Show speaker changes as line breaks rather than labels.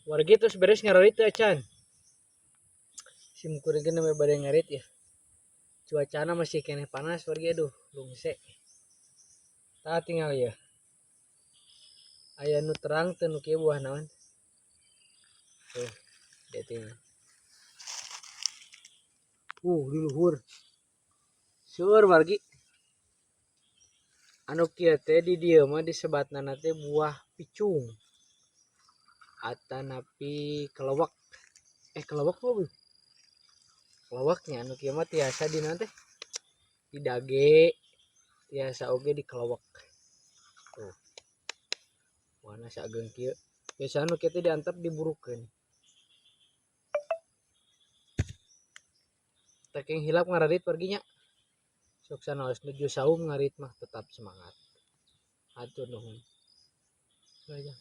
Wargi terus beres ngarit teh acan. Sim kuring ge nembe bade ngarit ya. Cuacana masih keneh panas wargi, aduh lungse. Tah tinggal ya. Aya nu terang teu nu kieu buah naon. Tuh, dia tinggal. Di luhur. Seueur wargi. Anu kieu teh di dieu mah disebatna teh buah picung. Atanapi kelewek. Kelewek mah euy. Keleweknya anu kieu mah tiasa di naon teh? Didage, tiasa oge di kelewek. Tuh. Warna sageung kieu. Biasana nu kieu teh diantep diburukeun. Teu hilap ngararit wargi nya. Sok sanaos nuju saum ngarit mah tetap semangat. Hatur nuhun. Aja.